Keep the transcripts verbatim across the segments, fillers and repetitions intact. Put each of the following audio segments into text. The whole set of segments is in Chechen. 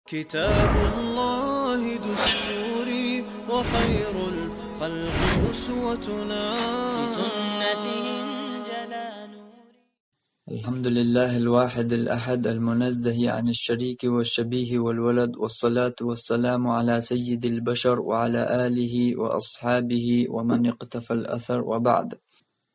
كتاب الله دستوري وخير الخلق أسوتنا. بسنته انجلى نوري. الحمد لله الواحد الأحد المنزه عن الشريك والشبيه والولد، والصلاة والسلام على سيد البشر وعلى آله وأصحابه ومن اقتفى الأثر، وبعد.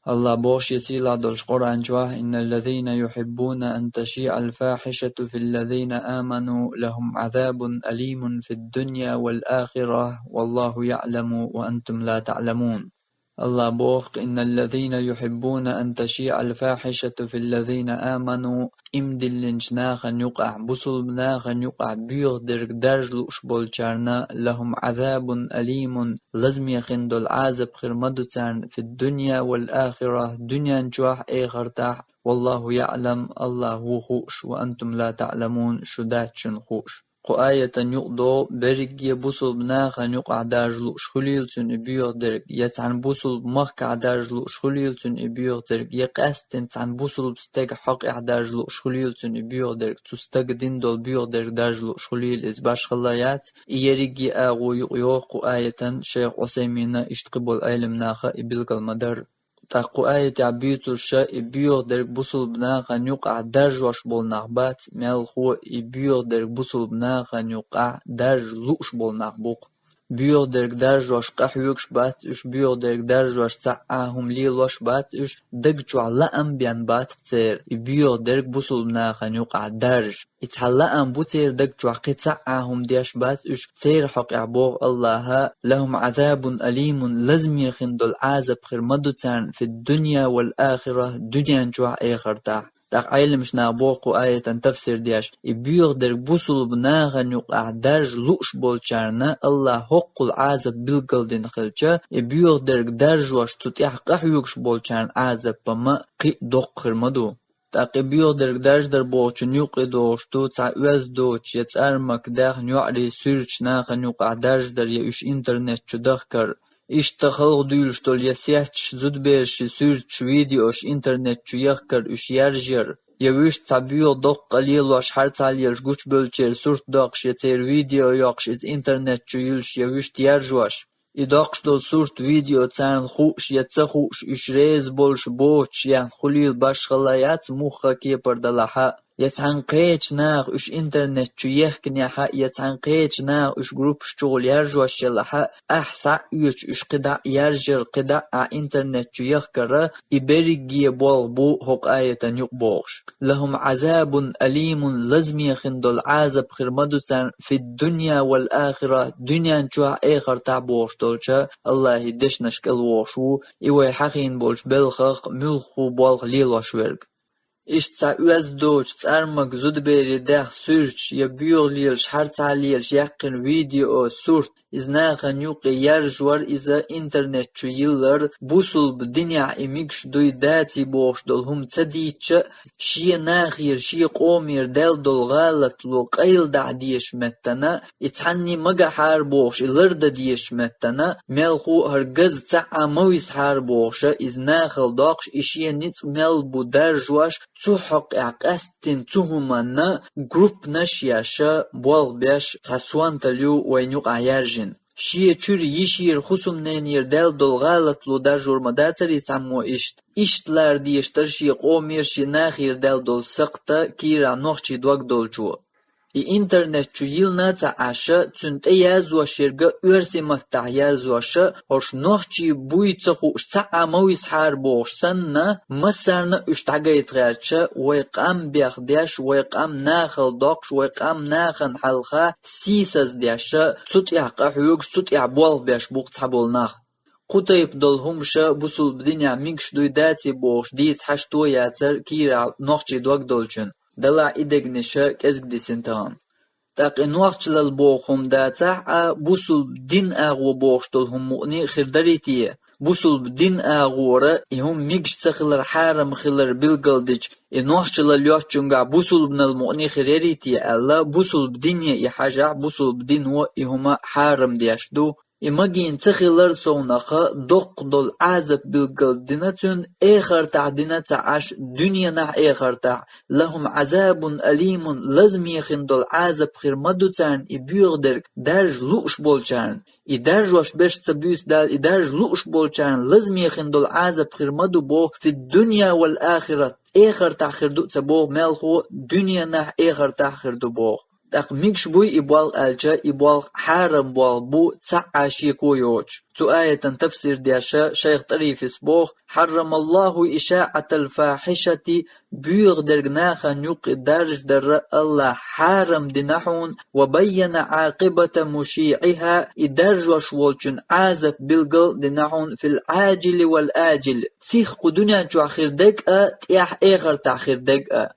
Аллах боху шен сийлахь долчу Къуръан чохь: «إن الذين يحبون أن تشيع الفاحشة في الذين آمنوا لهم عذاب أليم في الدنيا والآخرة والله يعلم وأنتم لا تعلمون». Аллах боху: «إن الذين يحبون أن تشيع الفاحشة في الذين آمنوا», иман диллинчу нахана юкъахь, бусулба нахана юкъахь боьха дерг даржа лууш болчарна, «لهم عذاب أليم», лазаме хин долу Ӏазап хир ма ду царна, «في الدنيا والآخرة», дуьнен чохь а, эхартахь а, «والله يعلم», Аллах ву хууш, «وأنتم لا تعلمون», шу дац шуна хууш. Кху аятан юкъа догӀу берриге бусулба нахана юкъахь даржа лууш хуьлийла цуьнан и боьха дерг, я цхьана бусулба махкахь даржа лууш хуьлийла цуьнан и боьха дерг, я къаьсттина цхьана бусулба стеган хьокъехь даржа лууш хуьлийла цуьнан и боьха дерг, цу стага дина долу боьха дерг даржа лууш хуьлийла иза, башхалла яц. И ерриге агӀо юкъа йогӀу кху аятан, шайх Ӏусаймина иштта кхиболу Ӏелам наха и билгал ма-дарра. ТӀаккха кху аятехь буьйцурш и боьха дерг бусулба нахана юкъахь даржош болу нах бац, мелхо и боьха дерг бусулба нахана юкъахь даржа лууш болу нах бу-кх. Боьха дерг даржош къахьоьгуш бац уьш, боьха дерг даржош цхьа а хӀума лелош бац уьш, даг чохь лаам бен бац-кх церан и боьха дерг бусулба нахана юкъахь даржа. И цхьа лаам бу церан даг чохь, кхин цхьа а хӀума деш бац уьш, церан хьокъехь боху Аллаха: «لهم عذاب أليم», лазаме хин долу Ӏазап хир ма ду царна, «في الدنيا والآخرة», дуьнен чохь а, эхартахь а. ТӀаккха Ӏелимаш наха боху кху аятан тафсир деш: и боьха дерг бусулба нахана юкъахь даржа лууш болчарна Аллаха хӀоккхул Ӏазап билггал дина хилча, и боьха дерг даржош цу тӀехь къахьоьгуш болчарна Ӏазап-м кхин а доккха хир ма ду. ТӀаккха и боьха дерг даржадар бохучун юккъе догӀуш ду цхьа оьзда доцуш я цӀармаг даьхна йоӀарий суьрташ нахана юкъахь даржадар я уьш интернет чу дахкар. Иштта халха дуьйлуш долу я сетташ, зудаберашийн суьрташ, видеош интернет чу яхкар, уьш яржаяр, я вуьшта цхьа боьха доккха а лелош, хьарцхьа лелаш гучубевллачеран сурт доккхуш, я церан видео йоккхуш, иза интернет чу юьллуш, я вуьшта яржош. И доккхуш долу сурт, видео царна хууш я ца хууш, уьш реза болуш боцуш яьхна хуьлийла, башхалла яц, муха кепара далахь а. Я цхьана кхечу наха уьш интернет чу ехкинехь а, я цхьана кхечу наха уьш группаш чухула яржош елахь а, ахь схьа а оьцуш, уьш кхидӀа а яржаяр, кхидӀа а интернет чу яхкар, и берриге болх бу хӀокху аятан юкъа бохуш. «لهم عذاب أليم», лазаме хин долу Ӏазап хир ма ду царна, «في الدنيا والآخرة», дуьнен чохь а, эхартахь а бохуш долчу Аллахьан дешнаш кӀел вогӀуш ву и вай хьахийна болчу белхах муьлхха болх лелош верг. Иштта цхьа оьзда доцуш цӀармаг, зудаберийн даьхна суьрташ я боьха лелаш, хьарцхьа лелаш яьккхина видео, сурт, иза нахана юккъе яржор, иза интернет чу йиллар, бусулба динехь и мегаш дуй, даций бохуш долу хӀума ца дийцча а, шен нахера, шен къомера даьлла долу гӀалатло къайладахьа дезачу меттана, и цхьанний магахьара бохуш, и лардан дезачу меттана, мелхо а хӀара газа цхьа а ма висхьара бохуша, иза нахала доккхуш, и шен ницкъ мел бу даржош, цу хьокъехь къаьсттина цу хӀуманна группанаш а еш, болх беш, цхьа сонталла ю вайна юкъахь яьржина. Шен чуьра, йишера, хӀусамненера даьлла долу гӀалатло даржор ма дацарий цхьаммо иштта? Иштта лара дезаш дара шен къомера, шен нахера даьлла долу сакхта кийрахь нохчийн дог долчо. И интернет чу йиллина а ца Ӏаш, цуьнан тӀе язъеш ерг оьрсийн маттахь ярзош, хӀорш нохчий буй ца хууш, цхьа а ма висхьара бохуш санна, массарна а уьш дӀагайта гӀерташ, вай къам бехдеш, вай къам нахала доккхуш, вай къам нахана хьалха сийсаздеш, цу тӀехь къахьоьгуш, цу тӀехь болх беш бу-кх цхьаболу нах. Кху тайпа долу хӀумаша бусулба динехь мегаш дуй, даций бохуш дийца хьашто яцара кийрахь нохчийн дог долчун, далахь и дегнаша кӀезиг дисина тахана. ТӀаккха и нохчалла боху хӀума дацахь а, бусулба дин агӀо бохуш долу хӀума мукъане а хир дарий те? Бусулба дин агӀора и хӀума мегаш ца хилар, хьарам хилар билгалдича, и нохчалла йоцчуьнгахь бусулбанал мукъане а хир ярий те аьлла, бусулба дине и хьажахь, бусулба дино и хӀума хьарам деш ду. И магийна ца хилар совнаха доккха долу Ӏазап билггал дина цуьнан, эхартахь дина ца Ӏаш, дуьненахь, эхартахь. «Лахум Ӏазабун алимун», лазаме хин долу Ӏазап хир ма ду царна и боьха дерг даржа лууш болчарна. И даржош берш ца буьйцу Дала, и даржа лууш болчарна лазаме хин долу Ӏазап хир ма ду боху, «фид дунья вал ахират», эхартахь хир ду ца боху мелхо, дуьненахь, эхартахь хир ду боху. ТӀаккха мегаш буй и болх аьлча, и болх хьарам болх бу, цхьа а шеко йоцуш. Цу аятан тафсир деш шайх ТӀарифис боху: «Хьаррамаллаху ишаъатал фахьишати», боьха дерг нахана юккъе даржадарра Аллахь хьарам дина хьуна, «ва байяна Ӏакъибата мушиӀиха», и даржош волчун Ӏазап билгал а дина хьуна, «фил Ӏаджили вал аджили», сихха кху дуьнен чохь хир дерг а, тӀехь эхартахь хир дерг а.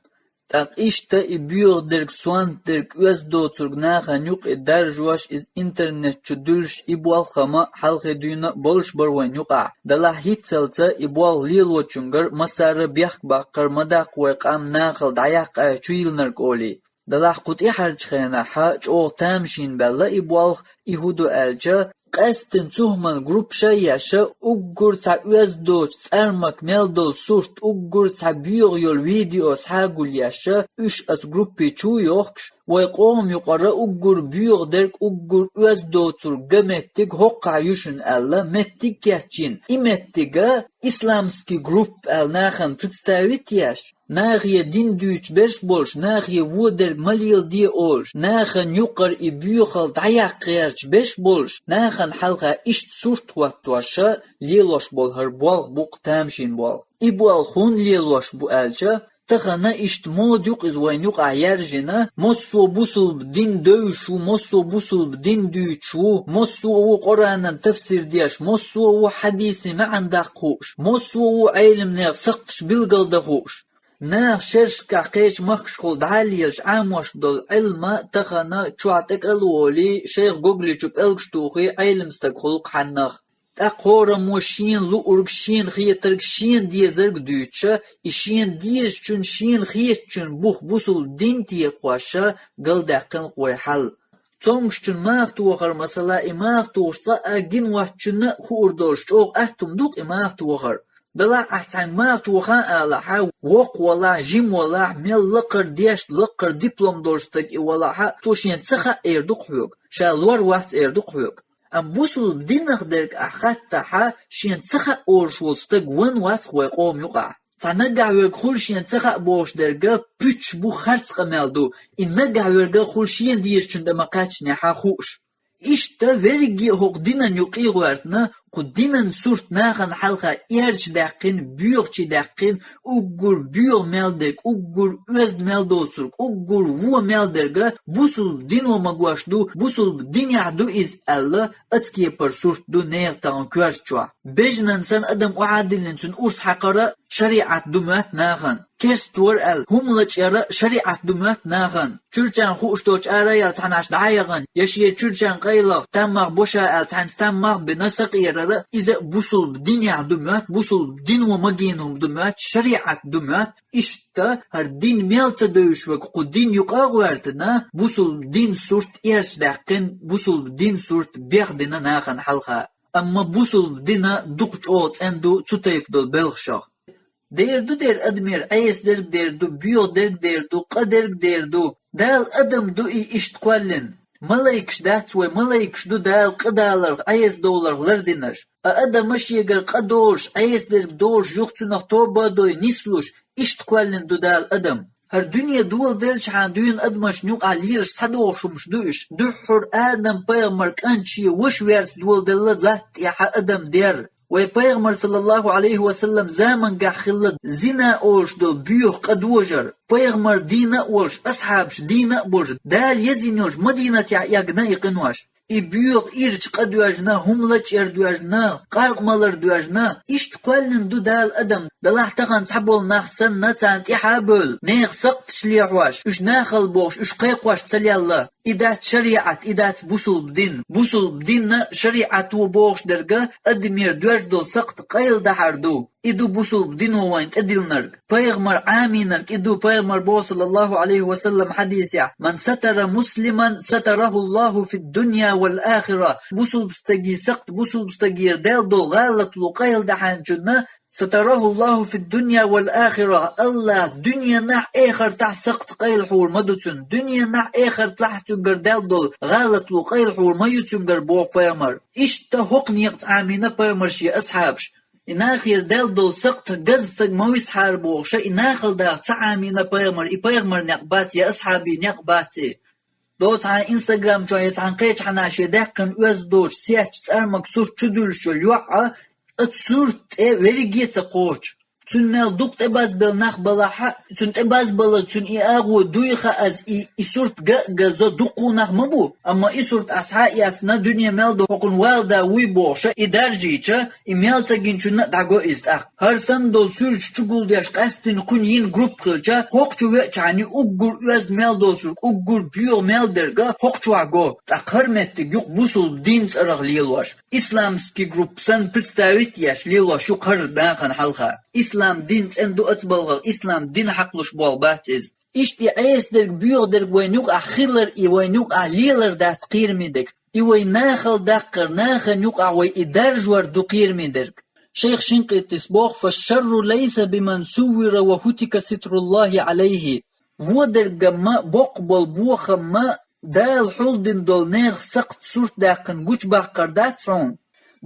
ТӀаккха иштта и боьха дерг, сонта дерг, оьзда доцург нахана юккъе даржош, иза интернет чу дуьллуш, и болх хӀума хьалхе дуьйна а болуш бара вайн юкъахь. Делахь хӀинццалца и болх лелочуьнгара массара а бехк баккхар ма даккха вай къам, нахала дӀаяккха аьлла чу йиллинарг олий. Делахь кху тӀаьхьарчу хенахь чӀогӀа тамашийна баьлла и болх, и хӀун ду аьлча, къаьсттина цу хӀуманна группаш а еш, уггар цхьа оьзда доцу цӀармак мел долу сурт, уггар цхьа боьха йолу видео схьагулъеш, уьш оцу группе чу а йохкуш, вай къоман юкъара уггар боьха дерг, уггар оьзда доцург ган меттиг хӀоккхахь ю шуна аьлла, меттиг кечйина, и меттиг а исламский группа аьлла нахана представить еш, нахе дин дуьйцуш берш болуш, нахе вон дерг ма леладе олуш, нахана юккъара и боьхалла дӀаяккха гӀерташ берш болуш, нахана хьалха иштта сурт хӀоттош а лелош болу хӀара болх бу-кх тамашийна болх. И болх хӀунда лелош бу аьлча, тахана иштта мода ю-кх иза вайн юкъахь яьржина, массо а бусулба дин девзаш ву, массо а бусулба дин дуьйцуш ву, массо а ву Къуръанан тафсир деш, массо а ву хьадисан маьӀна даккха хууш, массо а ву Ӏеламнехан сакхташ билгалдан хууш. Наха шерашкахь, кхечу махкашкахула дӀа а лелаш, Ӏамош долу Ӏилма тахана чохь тӀекӀел а волий, шайх Гогличу пӀелгаш тухий, Ӏелам стаг хуьлу-кх хьаннах. ТӀаккха хӀораммо шена луург, шена хетарг, шена дезарг дуьйцуш а, и шена дезачун, шена хетачун бух бусулба дин текхош а, галдаьккхина-кх вай хьал. Цомгушчун маха тохар, масала, и маха тохуш цкъа а гина воцчунна а хуур долуш, чӀогӀа атта хӀума ду-кх и маха тохар. Делахь ахь цхьаьнга маха тоха а алахь, воккха валахь, жима валахь, мел лакхара дешна, лакхара диплом долуш стаг и валахь а, цо шена ца хаьа эр ду-кх хьоьга, ша лор вац эр ду-кх хьоьга. Амма бусулба динах дерг ахь хаттахь, шена ца хаьа олуш волу стаг ван вац-кх вай къоман юкъахь. Цхьа наггахь верг хуьлу шена ца хаьа бохуш дерг а пуьташ бу, харц къамел ду, и наггахь верг а хуьлу шена дезачун тӀе ма-кхаьчнехь а хууш. Иштта верриге а хӀокху динан юкъе а гӀоьртина, кху динан сурт нахана хьалха эрча даьккхина, боьхачу даьккхина, уггар боьха мел дерг, уггар оьзда мел доцург, уггар вон мел дерг а бусулба дино магош ду, бусулба динехь ду иза аьлла, оцу кепара сурт ду нехан тахана коьрта чохь. Бежанан санна адам охьа а диллина, цуьнан урс хьакхар а шариӀат ду моьтту нахана. Керста вара аьлла, хӀума лачкъор а шариӀат ду моьтту нахана. Чуьрчарна хууш доцчу ара а яьлла цхьанхьа дӀа а яхана, я шен чуьрчарна къайлаха, таммах бо ша аьлла, цхьаьнца таммах а бина сакъерар а, иза а бусулба динехь ду моьтту, бусулба дино магийна хӀума ду моьтту, шариӀат ду моьтту. Иштта хӀара дин мел ца девзаш верг кху дин юкъа а гӀоьртина, бусулба дин сурт эрча даьккхина, бусулба дин сурт бехдина нахана хьалха. Амма бусулба дин дукха чӀогӀа цӀена ду цу тайпа долу белхашах. Дер ду дера адамера, Ӏеса дерг дер ду, боьха дерг дер ду, къа дерг дер ду. Дала адам ду и иштта кхоьллина. Малайкаш дац вай, малайкаш ду Дала къа даларх, Ӏеса довларх лардинарш. А адам а шегара къа долуш, Ӏеса дерг долуш, юха цунах тоба а дой, нислуш, иштта кхоьллина ду Дала адам. ХӀара дуьне доладелчхьана дуьйна адамашна юкъахь лелаш схьадогӀуш хӀумаш ду уьш. Дуьххьара Адам-пайхамар кӀант шен ваша верца доладелла латта тӀехь адам дер. Вай пайхамар, саллаллаху Ӏалайхи ва саллам, замангахь хилла зина олуш долу боьха къа дожар. Пайхамар дийна а волуш, асхьабаш дийна а болуш, Дала езйина йолчу Мадинатехь эгна и къинош. И боьха ирча къа доьжна, хӀума лачкъор доьжна, къаркъа малар доьжна, иштта кхоьллина ду Дала адам. Делахь тахана цхьаболу нах санна, царна тӀаьхьа а бевлла, нехан сакхташ лехьош, уьш нахала бохуш, уьш кхайкхош ца лелла. И дац шариӀат, и дац бусулба дин. Бусулба дин а, шариӀат а бохуш дерг а адамера доьжна долу сакхт къайладахьар ду. И ду бусулба дино вайна тӀедиллинарг. Пайхамар Ӏамийнарг и ду. Пайхамар боху, саллаллаху Ӏалайхи ва саллам, хьадисехь: «Ман сатара муслиман, сатараху Аллаху фид дунья والآخرة, бусулба стаги сакхт бусулба стагера даьлла дола гӀалатлу къайла дахьанчунна, ستره الله في الدنيا والآخرة, Аллах дуьненахь, эхартахь сакхт къайла хьур ма ду цунна, дуьненахь, эхартахь цуьнгара даьлла дола гӀалатлу къайла хьур ма ю цуьнгара, боху пайхамар. Иштта хӀокху некъаца Ӏамийна пайхамар шен асхьабаш. И нахера даьлла дола сакхт газа стаг ма висхьара бохуша, и нахала даха ца Ӏамийна пайхамар, и пайхамар некъ бац, я асхьаби некъ бац и. Доцу хьайн инстаграм чохь я цхьана кхечу хьана шен даьккхина оьзда доцу сеттачу цӀармаг сурт чу дуьллуш йолу йоӀ а, оцу сурт тӀе верриге а ца кхочу. Цуьнан мел дукха тӀебазбелла нах балахь а, цуьнан тӀебазбалар цуьнан и агӀо дуй хааза, и, и сурт ган а газо дуккха нах ма бу. Амма и сурт ахь схьа а эцна, дуьне мел ду хӀокхунна валда вуй бохуша, и даржийча, и мел ца гинчунна а дӀаго иза тӀаккха. ХӀара санна долу суьрташ чу гулдеш къаьсттина кхуьнан йина группа хилча, хӀокху чу веачхьана уггар оьзда мел доцург, уггар боьха мел дерг а хӀокху чохь го, тӀаккха хӀара меттиг юкъа бусулба дин цӀарах лелош. Исламский группа санна представить еш лелош ю хӀара нахана хьалха. Ислам дин цӀена ду аца балхах, ислам дин хьакхалуш болх бац иза. Иштта и Ӏеса дерг, боьха дерг вайна юкъахь хилар, и вайна юкъахь лелар дац кхераме дерг. И вай нахала даккхар, нахана юкъахь вай и даржор ду кхераме дерг. Шайх Шинкъитис боху: فالشر ليس بمن صور وهتك ستر الله عليه. Вон дерг ма, боккха болу бохам ма, Дала хьулдина долу нехан сакхт сурт даьккхина гучубаккхар дац хьуна.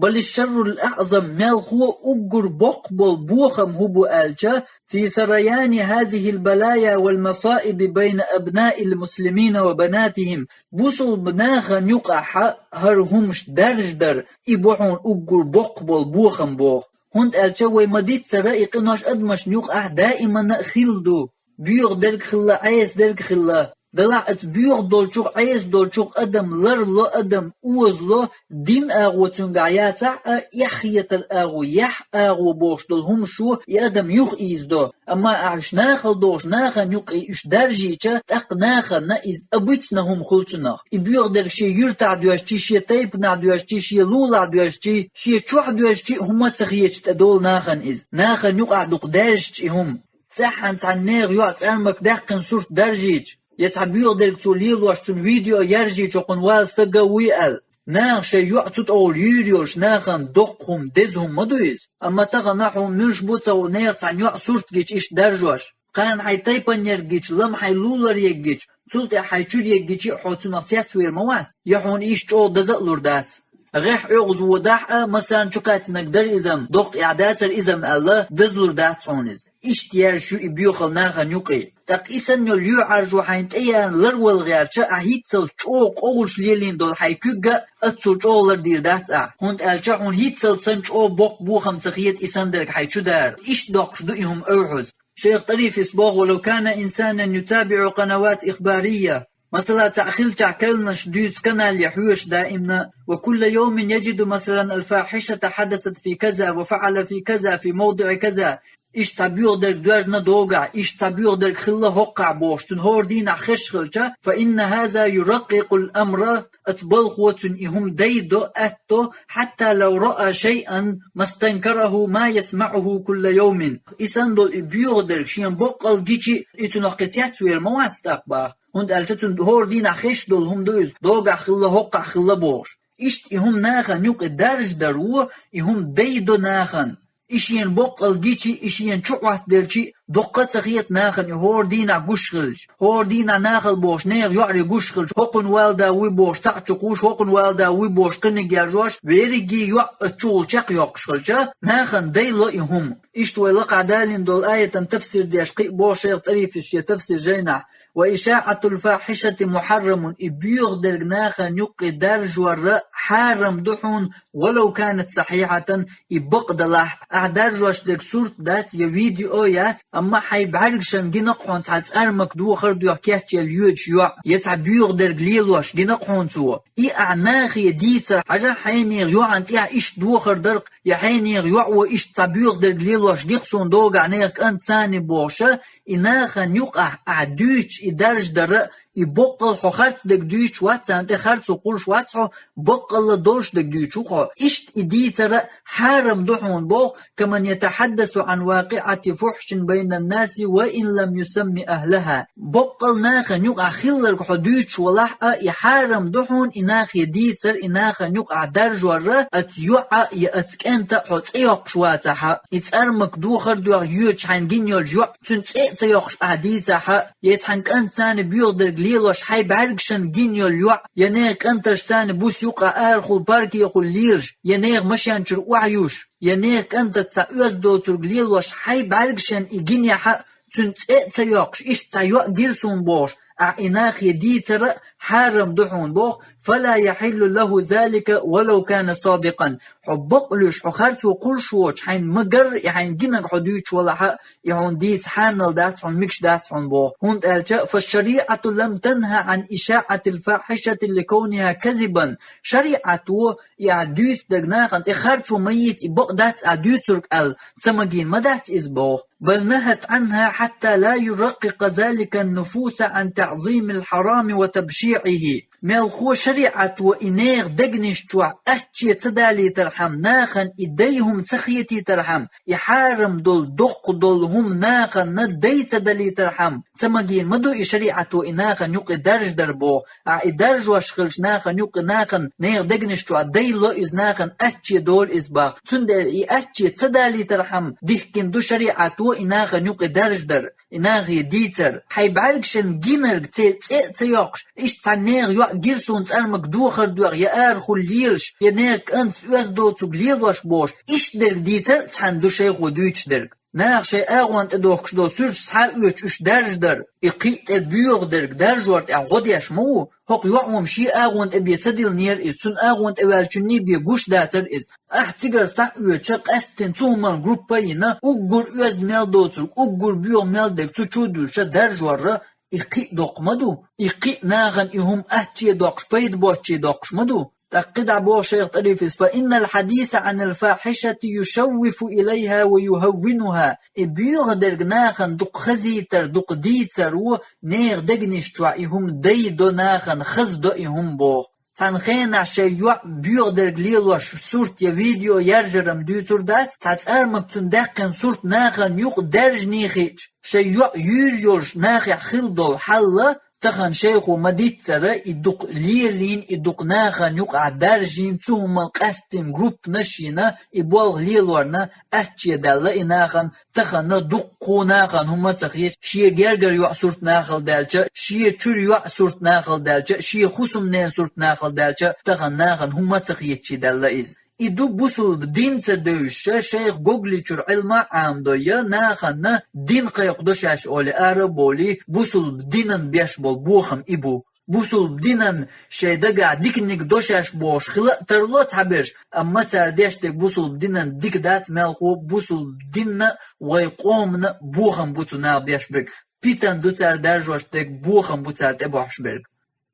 بل الشر الأعظم, мелхо уггар боккха болу бохам хӀун бу аьлча, في سريان هذه البلايا والمصائب بين أبناء المسلمين وبناتهم. Бусулба нахана юкъахь хӀара хӀумаш даржадар, и бу хьуна уггар боккха болу бохам боху. ХӀунда аьлча вай ма-дийццара и къинош адамашна юкъахь даимана а хилла ду. Боьха дерг хилла, Ӏеса дерг хилла. Делахь оцу боьха долчух, Ӏеса долчух адам ларло, адам озало, дин агӀо цуьнгахь яцахь а, эхь хетар агӀо, яхь агӀо бохуш долу хӀумаш шу и адам юха ийзадо. Амма ахь уьш нахала дохуш, нахана юкъе уьш даржийча, тӀаккха нахана иза обычно хӀума хуьлу цунах. И боьха дерг шен юьртахь доьжчий, шен тайпанахь доьжчий, шен лулахь доьжчий, шен чохь доьжчий а хӀума ца хеташ тӀедолу нахана иза. Нахана юкъахь дукха даьржича и хӀума. ЦӀеххьана цхьана нехан йоӀ цӀармак даьккхина сурт даржийча, я цхьа боьха дерг цо лелош, цуьнан видео яржийча, хӀокхунна вала стаг а вуй аьлла, наха шайн йоӀ цу тӀехула юьйр йолуш нахана доккха хӀума, деза хӀума ма ду иза. Амма тахана хьуна муьлш бу ца хуу нехан цхьана йоӀ сурт гича иштта даржош. Кхана хьайн тайпаннерг гича, лама хьайн лулар еггича, цул тӀаьхьа хьайн чуьра еггича а хьо цунах цецвер ма вац, я хьуна иштта чӀогӀа даза а лур дац. ГӀеххьа оьгӀаз вон дахь а, массарна чу кхаьчнарг дара иза-м, доккха эхь дацара иза-м аьлла, дазлур дац хьуна иза. Иштта яьржаш ю и боьхалла нахана юкъе. ТӀаккха и санна йолу юьхьӀаьржо хьайна тӀеяьлла ларвала гӀертача, ахь хӀинццалц чӀогӀа къовлуш лелийна долу хьайн куьг а оццул чӀогӀа лардийр дац ахь, хӀунда аьлча хьуна хӀинццалц санна чӀогӀа боккха бохам ца хета и санна дерг хьайн чу дара. Иштта доккхуш ду и хӀума уьйхьаза. Шайх ТӀарифис боху: ولو كان إنسانا يتابع قنوات إخبارية, масала, цхьаъ хилчахь кхаьллинарш дуьйцу канале хьоьжуш даимна, وكل يوم يجد مثلا الفاحشة حدثت في كذا وفعل في كذا في موضع كذا, иштта цхьа боьха дерг доьжна догахь, иштта цхьа боьха дерг хилла хӀокхахь бохуш, цунна хӀора дийнахь хезаш хилча, فإن هذا يرقق الأمر, оцу балхо цуьнан и хӀума дайдо, аьтто, حتى لو رأى شيئا ما استنكره ما يسمعه كل يوم. И санна долу и боьха дерг шена боккъал гичи а, и цунах кхин цецвер ма вац тӀаккха боху. ХӀунда аьлча цунна хӀора дийнахь хезаш долу хӀума ду иза, догахь хилла, хӀокхахь хилла бохуш. Иштта и хӀума нахана юкъе даржадар ву, и хӀума дайдо нахана. И шена боккъал гичи, и шена чу Ӏоттаделчи, дуккха а ца хета нахана и хӀора дийнахь гуш хилча. ХӀора дийнахь нахала бохуш, нехан йоӀаре гуш хилча, хӀокхунна валда вуй бохуш, цхьаъ чу кхуш, хӀокхунна валда вуй бохуш, кхиниг яржош, верриге йоӀ оцу чухула чекхйоккхуш хилча, нахана дайло и хӀума. Иштта вай лакхахь далийна долу аятан тафсир деш кхин а боху шайх ТӀарифис шен тафсир жайнахь: وإشاعة الفاحشة محرم, и боьха дерг нахана юккъе даржор а хьарам ду хьуна, ولو كانت صحيحة, и бакъ далахь а. Ахь даржош дерг сурт дац я видео яц, амма хьайн бӀаьргашна гина-кх хьуна цхьа цӀармак дохар а доьху кечъелла йоьдуш йоӀ, я цхьа боьха дерг лелош гина-кх хьуна цо. И ахь нахе дийцар, хьажахь, хьенехан йоӀана тӀехь иштта дохар дара-кх, я хьенехан йоӀо иштта цхьа боьха дерг лелош ги-кх суна догахь нехан кӀант царна бохуш а, и нахана юкъахь ахь дуьйцуш и даржа дар а, и боккъал хьо харцдерг дуьйцуш вац, царна тӀе харцо кхуллуш вац хьо, боккъалла долуш дерг дуьйцуш ву хьо. Иштта и дийцар а хьарам ду хьуна боху, كمن يتحدث عن واقعة فحش بين الناس وإن لم يسم أهلها. Боккъал нахана юкъахь хилларг хьо дуьйцуш валахь а, и хьарам ду хьуна и нахе дийцар, и нахана юкъахь даржор а, оцу йоӀа я оцу кӀанта а хьо цӀе йоккхуш вацахь а. И цӀармак дохар а доьгӀна йоьдуш хьайна гина йолчу йоӀ, цуьнан цӀе а ца йоккхуш ахь дийцахь а, я цхьана кӀантаца боьха дерг лелош хьайн бӀаьргашна гина йолу йоӀ, я нехан кӀанташца буса юкъахь арахула паркехула лелаш, я нехан машен чуьра охьаюш, я нехан кӀантаца оьзда доцург лелош хьайн бӀаьргашна и гинехь а, цуьнан цӀе а ца йоккхуш, иштта цхьа йоӀ гира суна бохуш, ахь и нахе дийцар а хьарам ду хьуна боху, فلا يحل له ذلك ولو كان صادقا. Хьо бакълуьйш, хьо харцо кхуллуш воцуш, хьайна ма-гарра и хьайна гинарг хьо дуьйцуш валахь а, и хьуна дийца хьанал дац хьуна, мегаш дац хьуна боху. ХӀунда аьлча, فالشريعة لم تنه عن إشاعة الفاحشة لكونها كذبا. ШариӀато и ахь дуьйцу дерг нахана тӀе харцо ма йийца, и бакъ дац ахь дуьйцург аьлла, ца магийна ма дац иза боху. بل نهت عنها حتى لا يرقق ذلك النفوس عن تعظيم الحرام وتبشيعه. Мелхо шариӀато и нехан дегнаш чохь ачче ца далийтархьама, нахана и дай хӀума ца хетийтархьама, и хьарам долу, доккха долу хӀума нахана дай ца далийтархьама, ца магийна ма ду и шариӀато и нахана юкъе даржа дар боху. Ахь и даржош хилча нахана юкъе, нахана, нехан дегнаш чохь дай ло иза, нахана ачче долу иза боху. Цундела и ачче ца далийтархьама дихкина ду шариӀато и нахана юкъе даржа дар, и нахе дийцар. Хьайн бӀаьргашна гинарг церан цӀе а ца йоккхуш, иштта цхьа нехан йоӀ гира суна цӀармак дохар а доьгӀна, я арахула лелаш, я нехан кӀантаца оьзда доцург лелош бохуш, иштта дерг дийцар а цхьаьна ду шайхо дуьйцуш дерг. Наха шайн агӀон тӀе дохкуш долу суьрташ схьаоьцуш уьш даржа дар, и кхин а тӀе боьха дерг даржор тӀехь гӀо деш ма ву. ХӀокху йоӀа-м шен агӀон тӀе бен ца диллинера иза, цуьнан агӀон тӀе ваьллачунний бен гуш дацара иза. Ахь цигара схьаоьцуша, къаьсттина цу хӀуманна группа а йина, уггар оьзда мел доцург, уггар боьха мел дерг цу чу а дуьллуша даржор а, и кхин а доккха ма ду. И кхин а нахана и хӀума ачче доккхуш, пайда боцчу доккхуш ма ду. ТӀаккха кхидӀа боху шайх ТӀарифис: فإن الحديث عن الفاحشة يشوف إليها ويهونها. И боьха дерг нахана дукха хазийтар, дукха дийцаро нехан дегнаш чохь и хӀума дай до, нахана хаза до и хӀума боху. Цхьана хенахь шайн йоӀ боьха дерг лелош сурт я видео яржар-м дуьйцур дац, цхьа цӀармак цунна даьккхина сурт нахана юкъа даьржний хиъча, шайн йоӀ юьйр йолуш нахехь хилла долу хьал а, тахана шайхо ма-дийццара, и дукха лелийна, и дукха нахана юкъахь даржийна, цу хӀуманна къаьсттина группанаш а йина, и болх лелорна, ачче даьлла и нахана, тахана дуккха а нахана хӀума ца хеташ, шен гергара йоӀа сурт нахала даьлча, шен чуьра йоӀа сурт нахала даьлча, шен хӀусамненан сурт нахала даьлча, тахана нахана хӀума ца хеташ даьлла иза. И ду бусулба дин ца девзаш, шайх Гогли чуьра Ӏилма а Ӏамадо, я нахана дин кхайкхадо шаьш олий, ара а болий, бусулба динан беш болу бохам и бу. Бусулба динан шайн дагахь диканиг до шаьш бохуш хила а тарло цхьаберш, амма цара деш дерг бусулба динан дика дац, мелхо бусулба динна а, вайн къомана а бохам бу цу наха беш берг. Питана ду цара даржош дерг, бохам бу цара тӀебохьуш берг.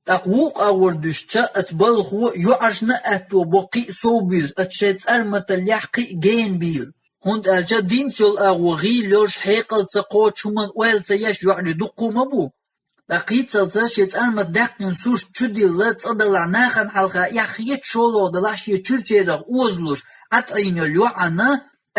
ТӀаккха вукху агӀор дуьстича, оцу балхо йоӀаршна а аьтто бо кхин а сов буьйса, оцу шайн цӀарматаллехь кхин а гена бийла. ХӀунда аьлча динца йолу агӀо гӀийла йолуш, хьекъал ца кхочуш, хӀуманна ойла ца еш йоӀарий дуккха а ма бу. ТӀаккха хӀинццалц шен цӀармат даьккхина сурт чудилла, цкъа далахь нахана хьалха эхь хеташ, шолгӀа далахь шен чуьрчерах озалуш, Ӏад Ӏийна йолу йоӀана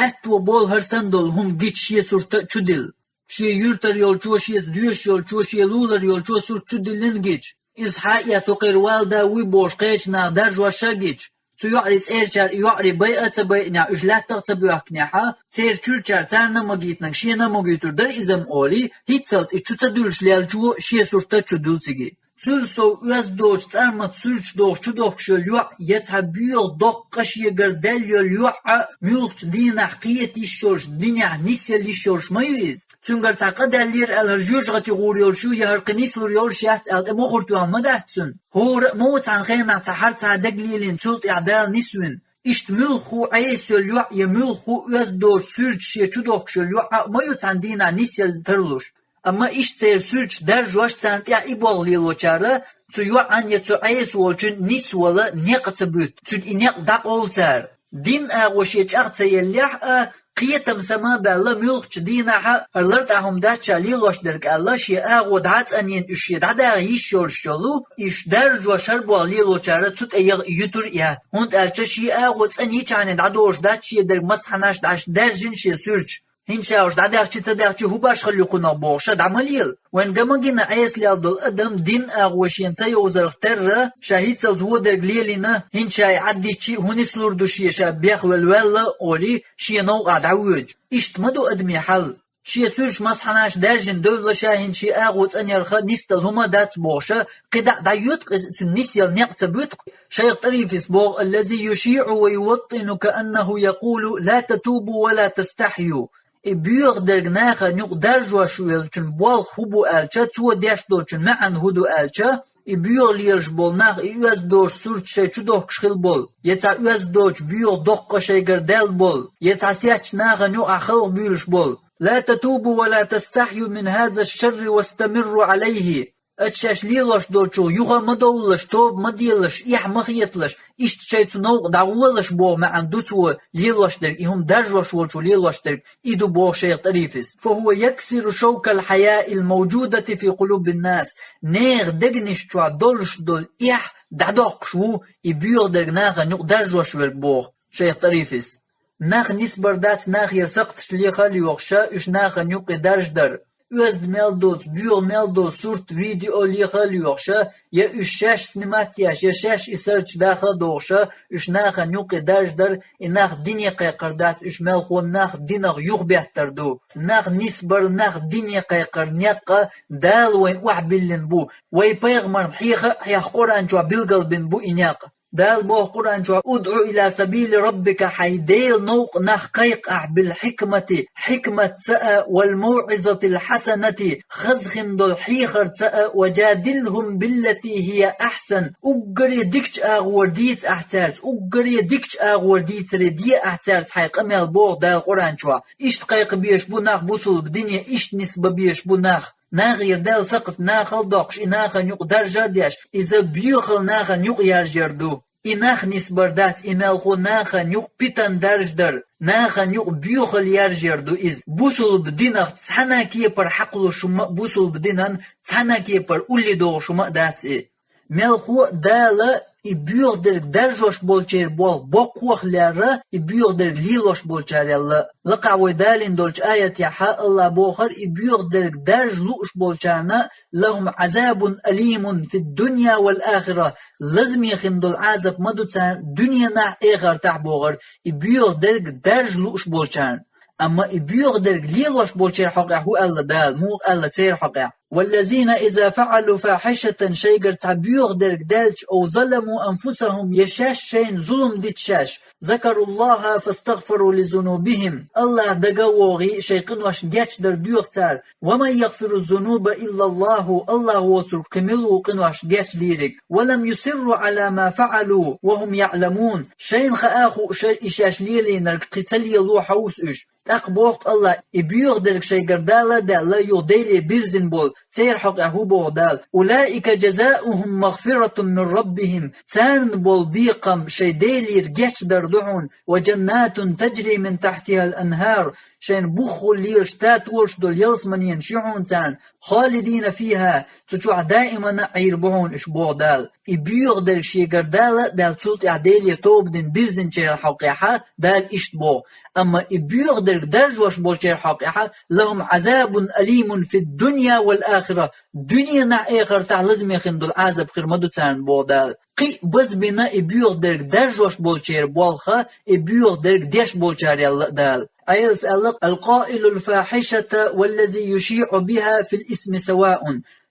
аьтто болу хӀара санна долу хӀума гича шен сурта а чудилла. Шен юьртара йолчо, шеца доьшуш йолчо, шен лулара йолчо сурт чудиллина гича, иза схьа а эцна, кхера вала да вуй бохуш, кхечу наха даржош а гича, цу йоӀарий цӀерачара и йоӀарий байа а ца байинехь, уьш лаьттах а ца боьхкинехь, церан чуьрчара царна а магийтинарг шена а магуьйтур дара иза-м олий, хӀинццалц и чу ца дуьллуш лелчо шен сурта а чудуьллу цига. Цуьнан сов оьзда доцу цӀармат суьрташ дохуш чудохкуш йолу йоӀ, я цхьа боьха доккха къа шегара даьлла йолу йоӀ а, муьлххачу дийнахь кхета йиш йолуш, динехь нисъяла йиш йолуш ма ю иза. Цуьнгара цхьа къа даьллера аьлла, хӀара жоьжахати гӀур йолуш ю, я хӀара кхин нислур йолуш яц аьлла, тӀе мухӀар тоьхна ма дац цуьнан. ХӀора а ма ву цхьана хенахь цхьа хьарцхьа дагалелийна, цул тӀаьхьа Дала нисвина. Иштта муьлхха а Ӏеса йолу йоӀ, я муьлхха а оьзда доцу суьрташ шен чудохкуш йолу йоӀ а ма ю цхьана дийнахь нисъяла тарлуш. Амма иштта церан суьрташ даржош, царна тӀехь и болх лелочара цу йоӀан я цу Ӏеса волчун нисвала некъ ца буьту, цуьнан и некъ дӀакъовлу цара. Дин агӀо шен чӀагӀ ца еллехь а, Кхетам сама а баьлла, муьлххачу дийнахьа хӀара лартӀехь хӀума дац ша лелош дерг аьлла, шен агӀо дӀа а цӀанйина, уьш шен дӀадаха йиш йолуш йолу, уьш даржош хӀара болх лелочара цу тӀе яха юьтур а яц, хӀунда аьлча шен агӀо цӀанйичхьана дӀадолуш дац шен дерг, массанхьа а дӀаш даьржина шен суьрташ. ХӀинца ша уьш дӀадаьхчи ца даьхчи хӀун башхалла ю кхунах бохуш, дӀа ма лела. Вайн ган ма гина, Ӏеса лелла долу адам дин агӀо шена ца йовзарх терра, ша хӀинццалц вон дерг лелийна, хӀинца ша и Ӏаддичи а хӀун нислур ду шен, ша бехвелла ваьлла а олий, шен новкъахь дӀавоьдуш. Иштта ма ду адамийн хьал. Шен суьрташ массанхьа а даьржина девлла, ша хӀинца шен агӀо цӀанъярх нисдала хӀума а дац бохуш, кхидӀа а дӀайоьду-кх иза, цуьнан нисъяла некъ ца буьту-кх. Шайх ТӀарифис боху: «الذي يشيع ويوطن كأنه يقول: لا تتوبوا ولا تستحيوا». И боьха дерг нахана юкъа даржош веллачун болх хӀун бу аьлча, цо деш долчун маьӀна хӀун ду аьлча, и боьха лелаш болу нах, и оьзда доцу сурт шайн чу дохкуш хилла болу, я цхьа оьзда доцу боьха доккха шайгара даьлла болу, я цхьа сецначу нахана юкъахь халха буьйлуш болу. «لا تتوبوا ولا تستحيوا من هذا الشر واستمروا عليه». Аса шаьш лелош долчух юха а ма довлалаш, тоба ма делалаш, эхь ма хеталаш, иштта шайн цу новкъа дӀагӀолалаш боху маьӀна ду цо лелош дерг, и хӀума даржош волчо лелош дерг, и ду боху шайх ТӀарифис. «فهو يكسر شوك الحياء الموجودة في قلوب الناس». Нехан дегнаш чохь долуш долу эхь дӀадоккхуш ву и боьха дерг нахана юкъа даржош верг боху шайх ТӀарифис. Нах нисбар дац нахера сакхташ леха а лоьхуш, уьш нахана юккъе дарждар. Оьзда мел доцу, боьха мел долу сурт, видео леха а лоьхуш, я уьш шаьш снимать еш, я шаьш и сурташ даха а дохуш, уьш нахана юккъе дарждар, и нах дине кхайкхар дац, уьш мелхо нах динах юхабеттар ду. Нах нисбар, нах дине кхайкхар некъ а Дала вайна охьабиллина бу. Вайн пайхамарна хьеха а хьеха Къуръан чохь билгалбина бу и некъ. Дала боху Къуръан чохь: «ادع إلى سبيل ربك», хьайн Делан новкъа нах кхайкха ахь, «بالحكمة», хьикматца а, «والموعظة الحسنة», хаза хин долу хьехарца а, «وجادلهم بالتي هي أحسن», уггаре дикачу агӀор дийца ахь цаьрца, уггаре дикачу агӀор дийцаре де ахь цаьрца хьайн къамел, боху Дала Къуръан чохь. Иштта кхайкха безаш бу нах бусулба дине, иштта нисбан безаш бу нах. Нахера Дала сакхт нахал а доккхуш, и нахана юкъа даржа а деш, иза боьхал нахана юкъа яржар ду. И нах нисбар дац, и мелхо нахана юкъа питан дарждар, нахана юкъа боьхал яржар ду иза. Бусулба динах цхьана кепара хьакхалуш хӀума а, бусулба динан цхьана кепара улли догӀуш хӀума а дац и. Мелхо а Дала и боьха дерг даржош болчеран болх боккхох а лерра, и боьха дерг лелош болчарел а. Лакхахь вай далийна долчу аятехь Алла бохура, и боьха дерг даржа лууш болчарна: «لهم عذاب أليم في الدنيا والآخرة», лазаме хин долу Ӏазап ма ду царна дуьненахь а, эхартахь а бохура, и боьха дерг даржа лууш болчарна. Амма и боьха дерг лелош болчеран хьокъехь хӀун аьлла Дала, муха аьлла церан хьокъехь? «والذين إذا فعلوا فاحشة», шайгара цхьа боьха дерг даьлча, «أو ظلموا أنفسهم», я шаьш шайна зулам дича шаьш, «ذكروا الله فاستغفروا لذنوبهم», Аллах дага а вогӀий, шайн къинош гечдар доьху цара, «ومن يغفر الذنوب إلا الله», Аллах воцург кхин мила ву къинош гечдийриг, «ولم يصروا على ما فعلوا وهم يعلمون», шайна хаа а хууш и шаьш лелийнарг кхин ца лело хьовса уьш. ТӀаккха боху Алла, и боьха дерг шайгара Дала а даьлла, юха Деле бирзина болу, церан хьокъехь хӀун боху Дала: «أولئك جزاؤهم مغفرة من ربهم», царна болу бекхам шайн Делера гечдар ду хьуна, «وجنات تجري من تحتها الأنهار», шайна буххула лелаш татолаш долу ялсаманенаш ю хьуна царна, «خالدين فيها», цу чохь даимана а Ӏийр бу хьуна уьш, боху Дала. И боьха дерг шегара Дала а даьлла, цул тӀаьхьа Деле тоба дина бирзинчеран хьокъехь Дала иштта боху. Амма и боьха дерг даржош болчеран хьокъехь: «لهم عذاب أليم في الدنيا والآخرة», дуьненахь а, эхартахь а лазаме хин долу Ӏазап хир ма ду царна, боху Дала. Кхин а базбина и боьха дерг даржош болчеран болх и боьха дерг деш болчарел а Дала. Ӏелас аьлла: «القائل الفاحشة والذي يشيع بها في الإثم سواء».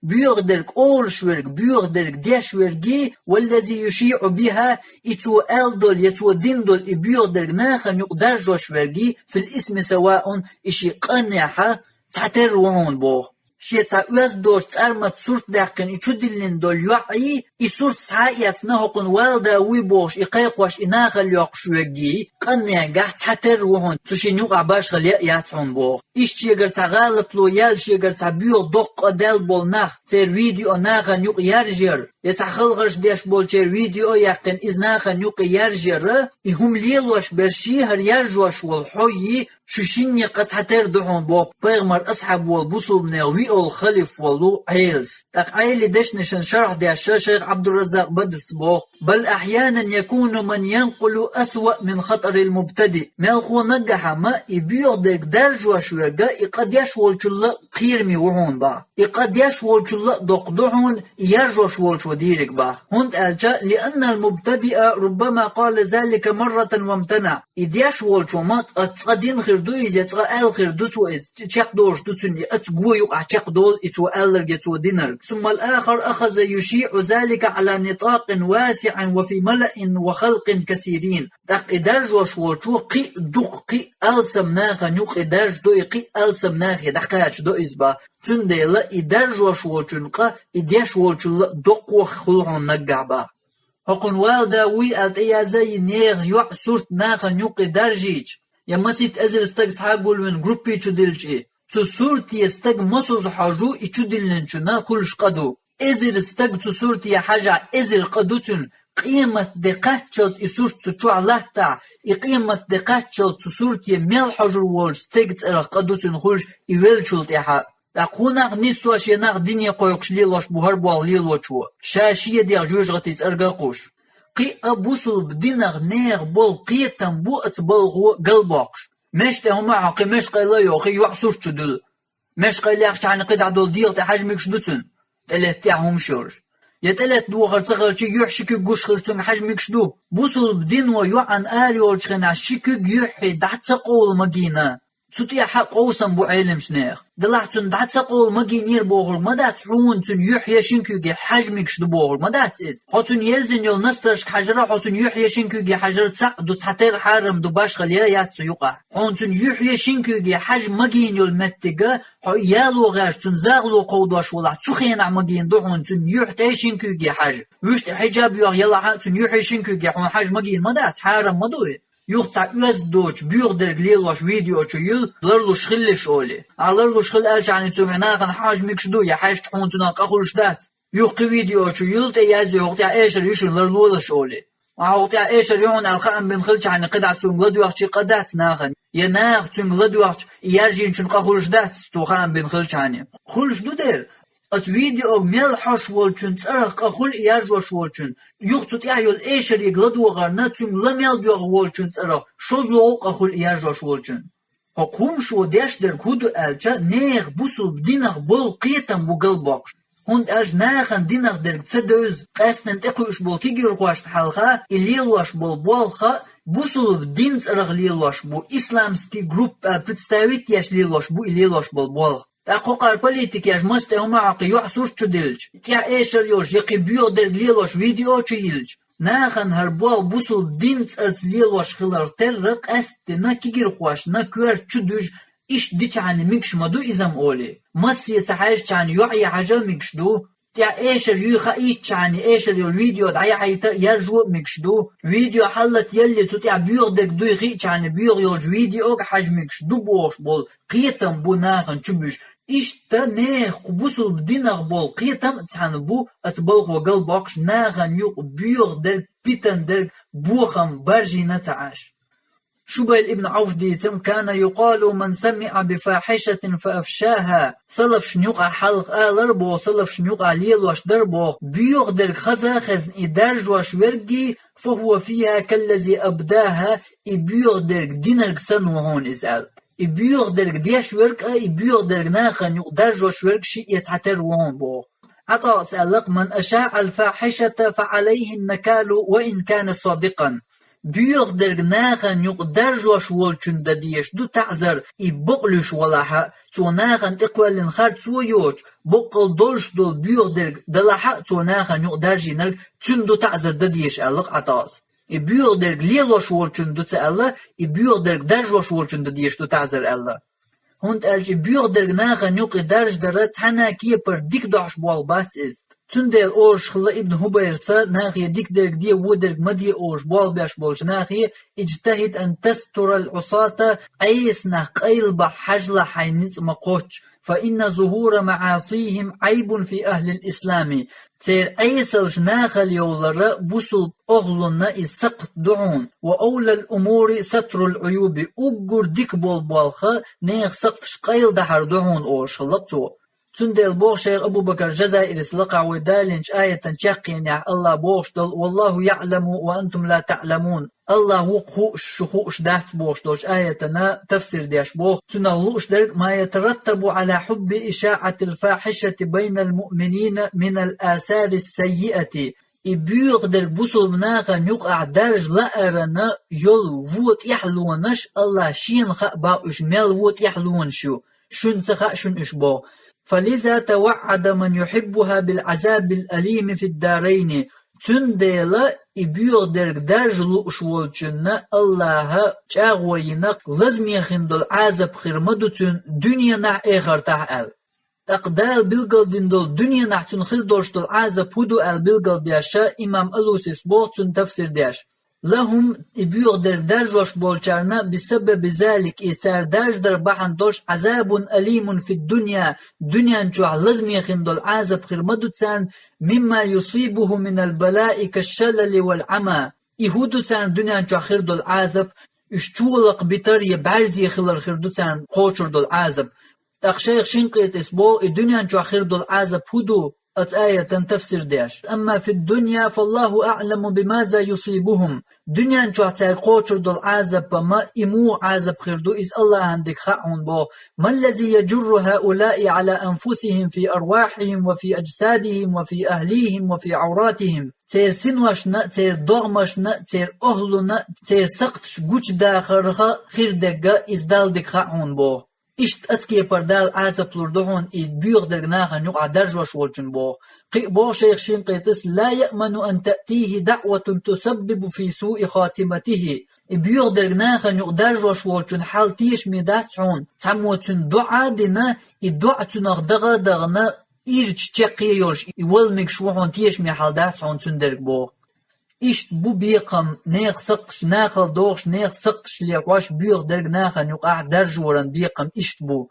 Боьха дерг олуш верг, боьха дерг деш верг, «والذي يشيع بها», и цо аьлла долу я цо дина долу и боьха дерг нахана юкъа даржош верг, «في الإثم سواء», и ши къанехь цхьатерра ву хьуна, боху. Шен цхьа оьзда доцу цӀармат сурт даьккхина и чу диллина долу йоӀ, и сурт схьа а эцна, хӀокхунна вала да вуй бохуш и кхайкхош, и нахала йоккхуш верг, къанненгахь цхьатерра ву хьуна, цу шина юкъахь башхалла яц хьуна, боху. Иштта шегара цхьа гӀалатло яьлла, шегара цхьа боьха доккха а даьлла болу нах, церан видео нахана юкъа яржар, Я цхьа халхарш деш болчеран видео а яьккхина, иза нахана юкъе яржаяр, и хӀума лелош берш, хӀара яржош волу хьо, шу шинне кхин цхьатера ду хьуна боху пайхамаран асхьаб волу, бусулбанех виъолгӀа халифа волу Ӏелас. ТӀаккха Ӏелин дешнашна шарх деш шайх Ӏабдурраззакъ Бадрас боху: «بل أحيانا يكون من ينقل أسوأ من خطر المبتدئ». Мелхо наггахь ма и боьха дерг даржош верг, и къа деш волчул а кхераме ву хьуна боху. И къа деш волчул а доккха ду хьуна, и яржош волчо дийриг боху. ХӀунда аьлча: «لأن المبتدئ ربما قال ذلك مرة وامتنع». И деш волчо ма цкъа дина хир ду иза, я цкъа аьлла хир ду цо иза, чекхдолуш ду цуьнан и оцу го юкъахь чекхдолу и цо аьлларг, я цо динарг. «ثم الآخر أخذ يشيع ذلك على نطاق واسع وفي ملأ وخلق كثيرين». ТӀаккха и даржош волчо кхин а дукха, кхин а алсам нахана юкъа даржадо и, кхин а алсам нахе дӀакхачадо иза боху. Цундела и даржош волчун къа и деш волчул а доккхох хуьлу хьуна наггахь боху. Хьо кхунна вала да вуй аьлла тӀеязъян йина нехан йоӀ сурт нахана юкъе даржийча, я масийтта эзар стаг схьагулвина группе чу диллича и, цу сурте стаг масазза хьожу и чудиллинчунна хуьлуш къа ду. Эзар стаг цу сурте хьажахь, эзар къа ду цуьнан, къематде кхаччалц и сурт цу чохь латтахь, и къематде кхаччалц цу сурте мел хьожур волчу стеган цӀарах къа ду цуьнан хуьлуш и веллачул тӀаьхьа. ТӀаккха хӀун нах нисдеш я, нах дине кхойкхуш лелош бу хӀара болх лелочо, ша шен дегӀ жоьжахатин цӀарга а кхуьуш. Кхин а бусулба динах нехан болу кхетам бу оцу балхо галбоккхуш. Мешан тӀе хӀума а хьокхий, мешан къайла а йохий, йоӀ сурт чу дуьллу. Мешан къайла яхчахьана кхидӀа долу дегӀа тӀе хьажа мегаш ду цуьнан, тӀелетта тӀехь хӀумаш йолуш? Я тӀелетта дохар ца хилча, юьхь ши куьг гуш хир цуьнга хьажа мегаш ду? Бусулба дино йоӀана ара йолчу хенахь ши куьг юьхье дӀа ца къовла магийна. Цу тӀехь а къовсам бу Ӏеламчу нехан. Делахь цунна дӀа ца къовла магийнера бохург ма дац, хьуна цуьнан юьхь я шина куьйге хьажа мегаш ду бохург ма дац иза. Хьо цуьнан ерзина йолу настаршка хьажар а, хьо цуьнан юьхь я шина куьйге хьажар а цхьаъ ду, цхьатерра хьарам ду, башхалла яц цу юкъахь. Хьуна цуьнан юьхь я шина куьйге хьажа магийна йолу меттиг а, хьо и яло гӀерташ, цуьнан загӀало кховдош валахь, цу хенахь магийна ду хьуна цуьнан юьхь тӀе я шина куьйге хьажа. Вуьшта хьиджаб йохуш елахь а, цуьнан юьхь я шина куьйге хьуна хьажа магийна ма дац, хьарам ма ду и. Юха цхьа оьзда доцуш, боьха дерг лелош видео чу юьллу, ларлуш хилалаш олий. Ахь ларлуш хила аьлчахьана цуьнга нахана хьажа мегаш ду, я хьаьжча хьуна цунах къа хуьлуш дац. Юха кхин видео чу юьллу, тӀе язъе, хӀокху тӀехь эшар ю шуна, ларлолаш олий. Ахь хӀокху тӀехь эшар ю хьуна аьлла хаам бина хилчахьана, кхидӀа цуьнга ладоьгӀча къа дац нахана. Я наха цуьнга ладоьгӀча, и яржийначунна къа хуьлуш дац, цо хаам бина хилчахьана. Хуьлуш ду дера. Оцу видеога мел хьожуш волчун цӀарах къа хуьлу и яржош волчун, юха цу тӀехь йолу эшарига ладогӀарна, цуьнга ла мел доьгӀу волчун цӀарах шозлагӀа къа хуьлу и яржош волчун. ХӀокху хӀумашо деш дерг хӀун ду аьлча, нехан бусулба динах болу кхетам бу галбоккхуш. ХӀунда аьлча нахана динах дерг ца девза, къаьсттина тӀекхуьуш болу кегийрхошна хьалха и лелош болу болх а бусулба динан цӀарах лелош бу, исламский группа представить еш лелош бу и лелош болу болх. ТӀаккха кхара политика еш, маса тӀе хӀума а хьокхий, йоӀ сурт чу диллича, тӀехь эшар йолуш, я кхин боьха дерг лелош видео чу йиллича, нахана хӀара болх бусулба динан цӀарца лелош хиларх терра, къаьсттина кегийрхошна коьрта чу дуьжа, иштта дичахьана мегаш ма ду иза-м олий. Массе ца хьаьжчахьана йоӀе хьажа а мегаш ду. ТӀехь эшар юй хаийтчахьана, эшар йолу видео дӀаяхьийта а, яржо а мегаш ду. Видео хьаллатаялле, цу тӀехь боьха дерг дуй хиъчахьана, боьха йолчу видеога хьажа мегаш ду бохуш болу кхетам бу нахана чу буьжуш. Иштта нехан кху бусулба динах болу кхетам а цхьаьна бу оцу балхо галбоккхуш, нахана юкъа боьха дерг, питана дерг, бохам баржийна ца Ӏаш. Шубайл ибн Ӏавф дийцина: «كان يقال من سمع بفاحشة فأفشاها». Салафашна юкъахь хьалха алар боху, салафашна юкъахь лелош дар боху, боьха дерг хаза а хезна и даржош верг, «فهو فيها كالذي أبداها», и боьха дерг динарг санна ву хьуна иза аьлла. И боьха дерг деш верг а, и боьха дерг нахана юкъа даржош верг шиъ я цхьатерра ву хьуна боху. ӀатӀас аьлла-кх: «من أشاع الفاحشة فعليه النكال وإن كان صادقا». Боьха дерг нахана юкъа даржош волчун дан дезаш ду таӀзар, и бакълуьйш валахь а, цо нахана тӀекхоьллина харцо йоцуш, баккъал долуш долу боьха дерг далахь а, цо нахана юкъа даржийнарг, цуьнан ду таӀзар дан дезаш, аьлла-кх ӀатӀас. И боьха дерг лелош волчун ду ца аьлла, и боьха дерг даржош волчун дан дезаш ду таӀзар аьлла. ХӀунда аьлча и боьха дерг нахана юкъа даржадар цхьана а кепара дика дохьуш болх бац иза. Цундела олуш хилла Ибн ХӀубайрас: нахе дика дерг де, вон дерг ма де олуш болх беш болчу нахе: «اجتهد أن تستر العصاة», Ӏеса нах къайлабахь хьажалахь, хьайн ницкъ ма кхоччу. فإن ظهور معاصيهم عيب في أهل الإسلام. Церан Ӏесалш нахала йовлар бусулба охӀлунна иза сакхт ду хьуна. وأولى الأمور ستر العيوب. Уггар дика болу болх нехан сакхташ къайладахьар ду хьуна, олуш хилла цо. Цундела боху шайх Абу-Бакар Жазаирис лакхахь вай далийначу аятан чаккхенехь Аллах бохуш долу: «والله يعلم وأنتم لا تعلمون». Аллах ву хууш, шу хууш дац бохуш долчу аятана тафсир деш боху, цунах лууш дерг: «ما يترتب على حب إشاعة الفاحشة بين المؤمنين من الآثار السيئة». И боьха дерг бусулба нахана юкъахь даржа лаарана йолу вон тӀаьхьалонаш, Аллах шена хаьа боху уьш мел вон тӀаьхьалонаш ю, шуна ца хаьа шуна уьш боху. «فلذا توعد من يحبها بالعذاب الأليم في الدارين». Цундела и боьха дерг даржа лууш волчунна Аллаха чӀагӀо йина, лазаме хин долу Ӏазап хир ма ду цуьнан дуьненахь, эхартахь аьлла. ТӀаккха Дала билгалдина долу дуьненахь цунна хир долуш долу Ӏазап хӀун ду аьлла билгалдеш, имам Алусис боху цунна тафсир деш: «لهم», и боьха дерг даржош болчарна, «بسبب ذلك», и цара даржадар бахьана долуш, «عذاب أليم في الدنيا», дуьнен чохь лазаме хин долу Ӏазап хир ма ду царна, «مما يصيبهم من البلاء كالشلل والعمى». И хӀун ду царна дуьнен чохь хир долу Ӏазап? Уьш чолакх битар я бӀаьрзе хилар хир ду царна кхочур долу Ӏазап. ТӀаккха шайх Шинкъитис боху, и дуьнен чохь хир долу Ӏазап хӀун ду, оцу аятан тафсир деш: «أما في الدنيا فالله أعلم بماذا يصيبهم». Дуьнен чохь цаьрга кхочур долу Ӏазап ма и муха Ӏазап хир ду, иза Аллахьан дика хаьа хьуна боху: «ما الذي يجر هؤلاء على أنفسهم في أرواحهم وفي أجسادهم وفي أهليهم وفي عوراتهم». Церан синошна а, церан догӀмашна а, церан охӀлунна а, церан сакхташ гучудахарх хир дерг иза Далла дика хаьа хьуна боху. Иштта оцу кепара Дала Ӏазап лур ду хьуна и боьха дерг нахана юкъахь даржош волчунна боху. Кхин а боху шайх Шинкъитис: «لا يأمن أن تأتيه دعوة تسبب في سوء خاتمته». И боьха дерг нахана юкъа даржош волчун хьал тешаме дац хьуна, цхьаммо цуьнан доӀа а дина, и доӀа цунах даха а дахана, ирча чекхъе йолуш, и вала мегаш ву хьуна тешаме хьал дац хьуна цуьнан дерг боху. Иштта бу бекхам, нехан сакхташ нахала дохуш, нехан сакхташ лехош, боьха дерг нахана юкъахь даржоран бекхам иштта бу.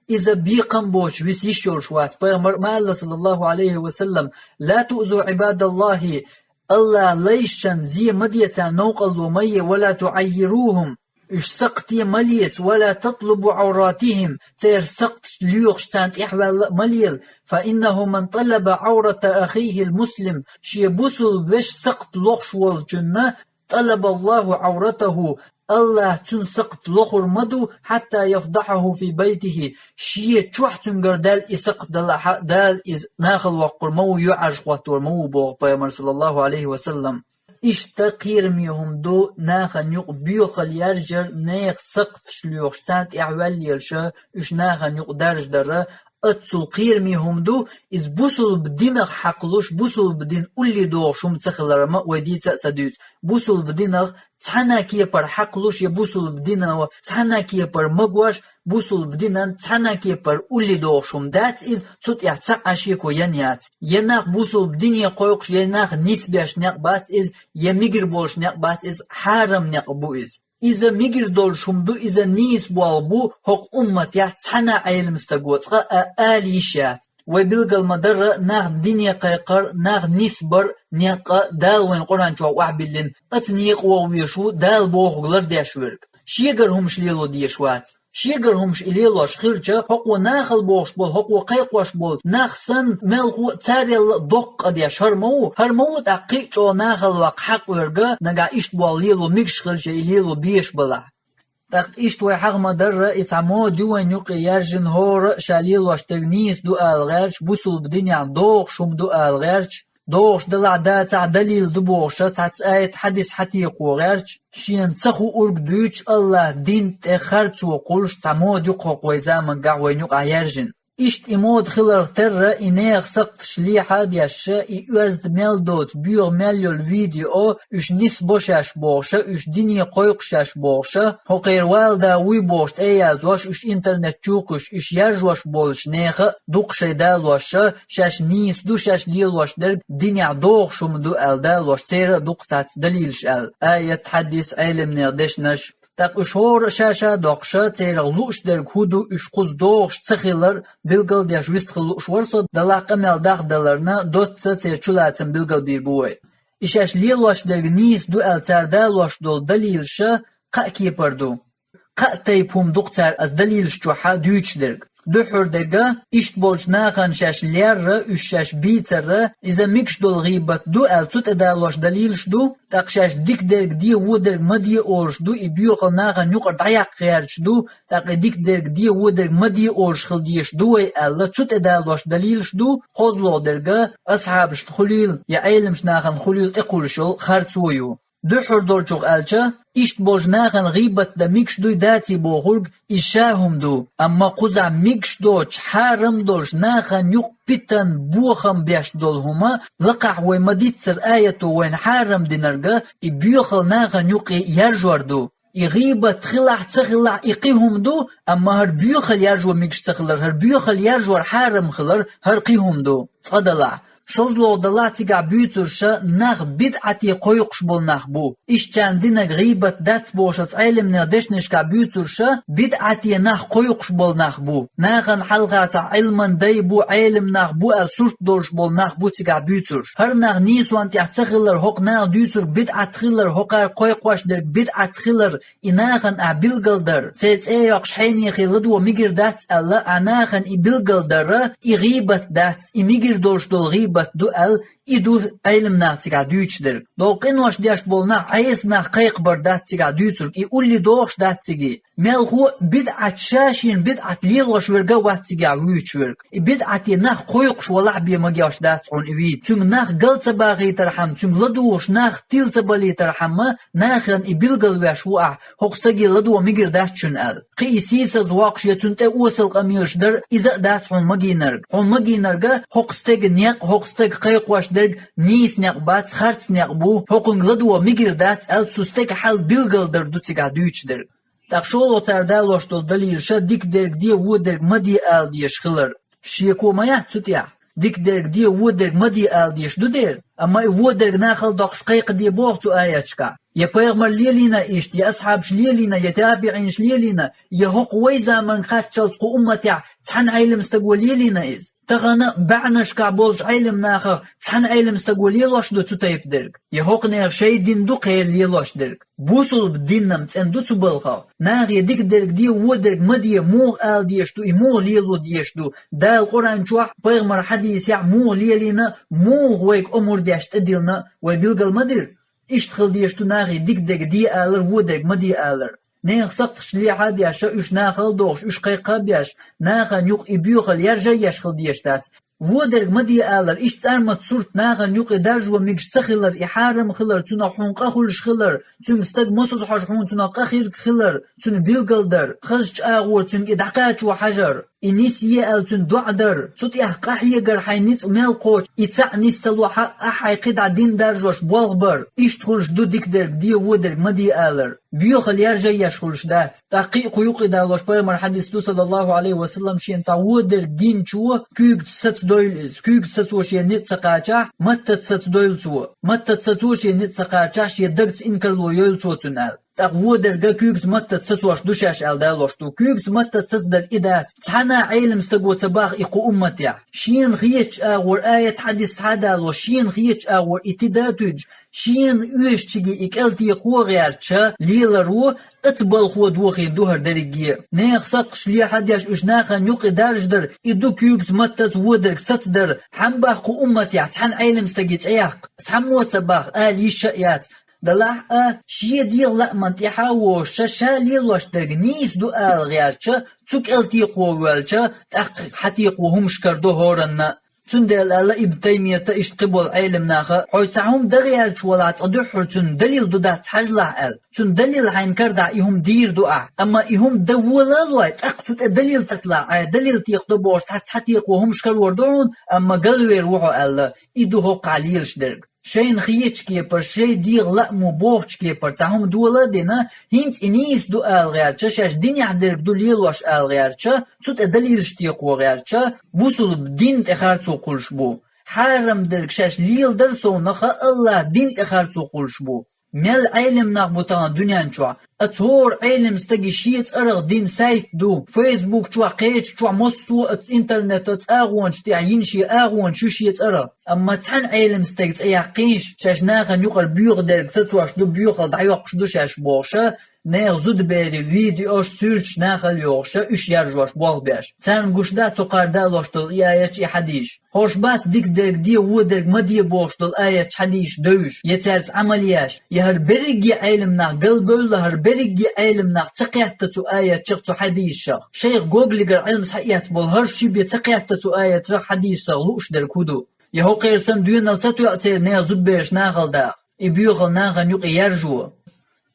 Иза бекхам боцуш виса йиш йолуш вац. Пайхамар ма аьлла, саллаллаху алейхи ва саллам: «لا تؤذوا عباد الله», Аллахьан лайшна зе ма де царна, новкъарло ма е, «ولا تعيروهم», уьш сакхте ма леца, «ولا تطلبوا عوراتهم», церан сакхташ лоьхуш царна тӀаьхьаваьлла а ма лела, «فإنه من طلب عورة أخيه المسلم», шен бусулба вешан сакхт лохуш волчунна, «طلب الله عورته», Аллахь цуьнан сакхт лохур ма ду, «حتى يفضحه في بيته», шен чохь цуьнгара Дала и сакхт далахь а, Дала иза нахала воккхур ма ву, юьхьӀаьржа хӀоттор ма ву боху Пайхамар, саллаллаху алейхи ва саллам. Иштта кхераме хӀума ду нахана юкъа боьхалла яржар, нехан сакхташ лоьхуш, царна тӀаьхьаваьлла лелаш, уьш нахана юкъа даржадар, оццул кхераме хӀума ду, иза бусулба динах хьакхалуш, бусулба дин улле дохуш хӀума ца хилар ма вай дийца а ца дуьйцу. Бусулба динах цхьана кепара хьакхалуш я бусулба динан цхьана кепара магош, бусулба динан цхьана кепара улле дохуш хӀума дац иза, цу тӀехь цхьа а шеко ян яц. Я нах бусулба дине кхойкхуш, я нах нисбеш некъ бац иза, я мигар болуш некъ бац иза, хьарам некъ бу иза. Иза мигар долуш хӀума ду, иза нийса болх бу, хӀокху умматехь цхьана а Ӏелам стаго цкъа а ала йиш яц. Вай билгал ма-дарра, нах дине кхайкхар, нах нисбар некъ Дала вайна Къуръан чохь охьабиллина, оцу некъа вогӀу веш ву Дала бохург лардеш верг. Шегара хӀумаш лело дезаш вац. Шегара хӀумаш и лелош хилча, хӀокхо нахала бохуш болу, хӀокхо кхайкхош болу нах санна, мелхо а царел а доккха къа деш хӀара ма ву, хӀара ма ву тӀаккха кхин а чӀогӀа нахала ваккха хьакъ верг, нагахь иштта болу лело мегаш хилча, и лело безаш балахь. ТӀаккха иштта вай хьагӀ ма-дарра, и цхьа мода ю вайна юккъе яьржина, хӀора а ша лелош дерг нийса ду ала гӀерташ, бусулба динехь догӀуш хӀума ду ала гӀерташ, догӀуш далахь дацахь далил ду бохуша, цхьацца аят хьадис хьатекхо гӀерташ, шена ца хуург дуьйцуш, Аллахь дин тӀе харцо кхуллуш цхьа мода ю кху вай замангахь вайна юкъахь яьржина. Иштта и мода хиларх терра, и нехан сакхташ лехьа а деш, и оьзда мел доцу, боьха мел йолу видео, уьш нисбо шаьш бохуша, уьш дине кхойкху шаьш бохуша, хӀокхеран валда вуй бохуш тӀеязош, уьш интернет чу кхуьйсуш, уьш яржош болчу нехан а дукха шайн далоша, шаьш нийса ду, шаьш лелош дерг динехь догӀуш хӀума ду аьлла далош, церан а дукха цхьацца далилаш аьлла, аят, хьадис, Ӏелимнехан дешнаш. ТӀаккха уьш хӀора а ша-ша доккхуша, церах лууш дерг хӀун ду, уьш кхуза догӀуш ца хилар, билгал а деш вистхила лууш вара со, Далла къамел дахдаларна, доцца церан чулацам билгалбийр бу вай. И шаьш лелош дерг нийса ду аьлла цара далош долу далилаша кхаа кепара ду. Кхаа тайпа хӀума ду-кх цара аса далилаш чохь дуьйцуш дерг. Дуьххьара дерг, иштта болчу нахана шаьш лерра, уьш шаьш бийцарра, иза мегаш долу гӀийбат ду аьлла цу тӀе далош далилаш ду, тӀаккха шаьш дика дерг де, вон дерг ма де олуш ду, и боьхалла нахана юкъара дӀаяккха гӀерташ ду, тӀаккха и дика дерг де, вон дерг ма де олуш хила дезаш ду вай аьлла цу тӀе далош далилаш ду, кхозлагӀа дерг, асхьабашна хуьлийла я Ӏеламчу нахана хуьлийла тӀекхуьлуш йолу харцо ю. Дуьххьара долчух аьлча, иштта болчу нахана гӀийбат дан мегаш дуй даций бохург, иза ша хӀума ду, амма кхузахь мегаш доцуш, хьарам долуш, нахана юкъа питан, бохам беш долу хӀума, лакхахь вай ма-дийццара аято вайна хьарам динарг, и боьхалла нахана юкъе яржор ду. И гӀийбат хилахь, ца хилахь, и кхин хӀума ду, амма хӀара боьхалла яржо мегаш ца хилар, хӀара боьхалла яржор хьарам хилар, хӀара кхин хӀума ду. Цкъа далахь, шозлагӀа далахь цигахь буьйцурша нах бидӀате кхойкхуш болу нах бу. Ишттачарна динарг гӀийбат дац бохуш аса Ӏеламнехан дешнашкахь буьйцурша бидӀате нах кхойкхуш болу нах бу. Нахана хьалха цхьа Ӏилман дай бу, Ӏелам нах бу аьлла сурт долуш болу нах бу цигахь буьйцурш. ХӀара нах нийсонна тӀехь ца хилар, хӀокху наха дуьйцург бидӀат хилар, хӀокхара кхойкхош дерг бидӀат хилар, и нахана ахь билгалдар, церан цӀе йоккхуш хьенехе ладо мегар дац аьлла, ахь нахана и билгалдар, и гӀийбат дац, и мегар долуш долу гӀийбат ду аьлла, и ду Ӏелам наха цигахь дуьйцуш дерг. Догу къинош деш болу нах, Ӏеса нах кхайкхабар дац цигахь дуьйцург, и улле догӀуш дац цига. Мелхо а бидӀат ша шена бидӀат лелош верг а вац цигахь вуьйцуш верг. И бидӀате нах кхойкхуш валахь бен магош дац хьуна и вийца. Цуьнга нах гал ца бахийтархьама, цуьнга ладугӀуш нах тила ца балийтархьама, нахана и билгалвеш ву ахь, хӀокху стаге ладо мегар дац шуна аьлла. Кхин и сийсаза воккхуш я цунна тӀе осал къамелаш дар, иза а дац хьуна магийнарг. Хьуна магийнарг хӀокху стеган некъ, хӀокху стага кхайкхош дерг нийса некъ бац, харц некъ бу, хӀокхуьнга ладо мегар дац аьлла цу стеган хьал билгалдар ду цигахь дуьйцуш дерг. ТӀаккха шолгӀа цара далош долу далилаша дика дерг де, вон дерг ма де ала дезаш хилар. Шеко ма яц цу тӀехь. Дика дерг де, вон дерг ма де ала дезаш ду дера. Амма и вон дерг нахала доккхуш кхайкхаде боху цу аяташкахь. Я пайхамар лелийна иштта, я асхьабаш лелийна, я табиӀинаш лелийна, я хӀокху вай заманга кхаччалц кху умматехь цхьана Ӏелам стаго лелийна иза. Тахана баьӀнашкахь болчу Ӏелам нахах цхьана Ӏелам стаго лелош ду цу тайпа дерг. Я хӀокху нехан шайн дин ду кхеран лелош дерг. Бусулба диннам цӀена ду цу балхах. Нахе дика дерг де, вон дерг ма де, муха ала дезаш ду, и муха лело дезаш ду. Дала Къуръан чохь, пайхамар хьадисехь муха лелийна, муха вайга омра деш тӀедиллина, вай билгал ма дира. Иштта хила дезаш ду нахе дика дерг де алар, вон дерг ма де алар. Нехан сакхташ лехьа а деш, уьш нахала дохуш, уьш кхайкха а беш, нахана юкъа и боьхалла яржа а еш хила дезаш дац. Вон дерг ма де алар, иштта цӀармат сурт нахана юкъе даржо мегаш ца хилар, и хьарам хилар, цунах хьуна къа хуьлуш хилар, цуьнга стаг мосазза хьожа хьуна цунах къа хирг хилар, цуьнан билгалдар, хазачу агӀора цуьнга и дӀакхачо хьажар, и нис е аьлла цуьнан доӀа дар, цу тӀехь къахьегар хьайн ницкъ мел кхочу, и цхьаъ нис ца лохьа а ахь хьайн кхидӀа дин даржош болх бар, иштта хуьлуш ду дика дерг де, вон дерг ма де алар. Боьхалла яржа еш хуьлуш дац. ТӀаккха кхин а кху юккъе далош пайхамар хьадис ду, саллаллаху Ӏалайхи ва саллам, шена цхьа вон дерг гинчо куьйгаца сацадойла иза. Куьйгаца сацо шен ницкъ ца кхачахь, маттаца сацадойла цо. Маттаца сацо шен ницкъ ца кхачахь, шен дагца инкарло йойла цо цунна аьлла. ТӀаккха вон дерг куьйгаца маттаца сацош ду шаьш аьлла далош ду. Куьйгаца маттаца сацадар и дац. Цхьана а Ӏелам стаго ца баха и кху умматехь. Шена хетачу агӀор аят хьадис схьа а далош, шена хетачу агӀор и тида а туьдуш, шена оьшучуьнга и кӀелтекхо а гӀерташ леларо, оцу балхо дохийна ду хӀара дерриге. Нехан сакхташ лехьа а деш, уьш нахана юкъе даржадар, и ду куьйгаца маттаца вон дерг сацадар, хьан баха кху умматехь цхьана Ӏелам стаге цӀе яккха? Цхьаммо а ца баха, ала йиш а яц. Делахь а, шен дегӀан лааман тӀаьхьа а вогӀуш, ша лелош дерг нийса ду ала гӀерташ, цу кӀелтекхо воьлча, тӀаккха хьатекхо хӀумаш карадо хӀоранна. Цундела аьлла Ибн Таймията, иштта кхин болу Ӏелам наха: «Хьо цхьа хӀума дан гӀерташ валахь, цкъа дуьххьара цуьнан далил ду дац хьажалахь», – аьлла. Цуьнан далил хьайна карадахь, и хӀума дийр ду ахь. Амма и хӀума дан волалой, тӀаккха цу тӀе далил тарлахь, ай, далил текхадо бохуш цхьа, цхьа текхо хӀумаш карор ду хьуна, амма галвер ву хьо аьлла. И ду хӀоккхахь лелаш дерг. Шайна хетачу кепара, шайн дегӀан лаамо бохучу кепара цхьа хӀума дола а дина, хӀинца и нийса ду ала гӀерташ, шаьш динехь дерг ду лелош ала гӀерташ, цу тӀе далилаш текхо гӀерташ, бусулба дин тӀе харцо кхуьлуш бу. Хьарам дерг шаьш леладар совнаха АллахӀ дин тӀе харцо кхуьлуш бу. Мел Ӏелам нах бу тахана дуьнен чохь? А цхьа Ӏелам стаге шен цӀарах дина сайт ду, Facebook чохь, кхечу чохь, массо а интернето цӀагӀонаш тӀехь йина шен агӀонаш ю шен цӀарах. Амма цхьана Ӏелам стеган цӀе яккхийша, шаьш нахана юкъара боьха дерг сацош ду, боьхалла дӀайоккхуш ду шаьш бохуша, нехан зудаберийн видеош, суьрташ нахала йохуша, уьш яржош болх беш. Царна гуш дац хӀокхара далош долу и аяташ, и хьадисаш. ХӀорш бац дика дерг де, вон дерг ма де бохуш долу аяташ, хьадисаш девзаш, я цаьрца Ӏамал еш, я хӀара берриге Ӏелам нах галбевлла, хӀара берриге Ӏелам нах ца кхетта цу аяташах, цу хьадисашах. Шайх Гоглигара Ӏилма схьаэцна болу хӀорш ши бен ца кхетта цу аяташах, хьадисашах лууш дерг хӀун ду? Я хӀокхеран санна доьналла ца тоьу церан, нехан зудабераш нахала даха, и боьхалла нахана юкъа яржо?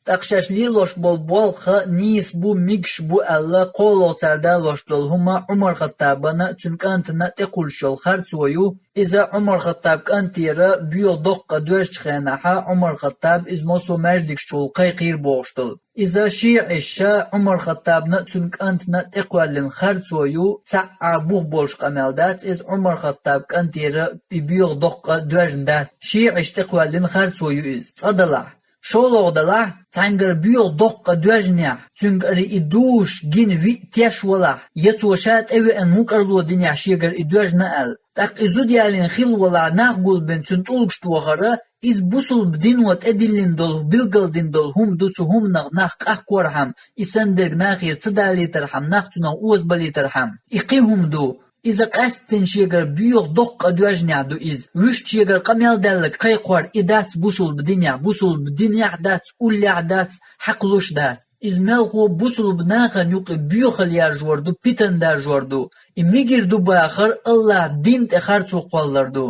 ТӀаккха шаьш лелош болу болх нийса бу, мегаш бу аьлла, кхоалгӀа цара далош долу хӀума Ӏумар-Хаттабана, цуьнан кӀантана тӀекхуьллуш йолу харцо ю. Иза Ӏумар-Хаттабан кӀантера боьха доккха доьжначу хенахь, Ӏумар-Хаттаб иза массо а маьждигашчул кхайкхийра бохуш долу. Иза шиӀаша Ӏумар-Хаттабна, цуьнан кӀантана тӀекхоьллина харцо ю, цхьа а бух болуш къамел дац иза, Ӏумар-Хаттабан кӀантера и боьха доккха доьжна дац. ШиӀаша тӀекхоьллина харцо ю иза. Цкъа далахь, шолгӀа далахь, цхьаьнгара боьха доккха доьжнехь, цуьнгара и дузуш гина виъ теш валахь, я цо ша тӀевеана мукӀарло динехь шегара и доьжна аьлла. ТӀаккха и зуда ялийна хилла валахь, нах гулбина цуьнан тӀулгаш тохара, иза бусулба дино тӀедиллина долу, билгалдина долу хӀума ду, цу хӀуманах нах къахкорхьама, и санна дерг нахера ца далийтархьама, нах цунах озабалийтархьама. И кхин хӀума ду. Иза къаьсттина шегара боьха доккха доьжнехь ду иза. Вуьшта шегара къамел даьлларг кхайкхор и дац бусулба динехь, бусулба динехь дац, уллехь дац, хьакхалуш дац. Иза мелхо бусулба нахана юкъа боьхалла яржор ду, питана даржор ду. И мегар ду бахар АллахӀан дин тӀе харцо кхоллар ду.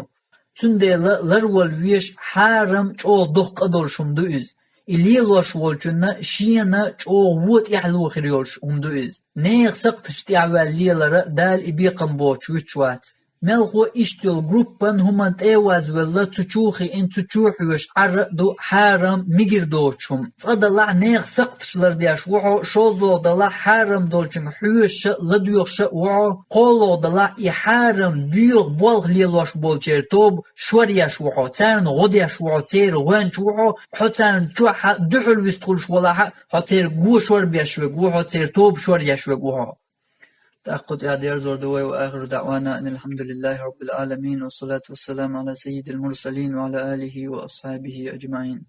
Цундела ларвала везаш хьарам чӀогӀа доккха къа долуш хӀума ду иза. И лелош волчунна шена чӀогӀа вон тӀаьхьало хир йолуш хӀума ду иза. Нехан сакхташ тӀехь ваьлла лелар а Дала и бекхам боцуш вуьтуш вац. Мелхо иштта йолу группан хӀуманна тӀе а вазвелла, цу чу а хиъна, цу чу а хьоьжуш Ӏар а ду хьарам, мегар доцуш хӀума. Цкъа далахь, нехан сакхташ лардеш ву хьо, шолгӀа далахь, хьарам долчуьнга хьоьжуш а, ладоьгӀуш а ву хьо, кхоалгӀа далахь, и хьарам боьха болх лелош болчеран тоба шор еш ву хьо, царна гӀо деш ву хьо, церан гӀоьнча ву хьо, хьо царна чохь дуьхьал вистхуьлуш валахь а, хьо церан го шор беш верг ву хьо, церан тоба шор еш верг ву хьо. ТӀаккха кху тӀехь дерзор ду вай: وآخر دعوانا أن الحمد لله رب العالمين، والصلاة والسلام على سيد المرسلين وعلى آله وأصحابه أجمعين.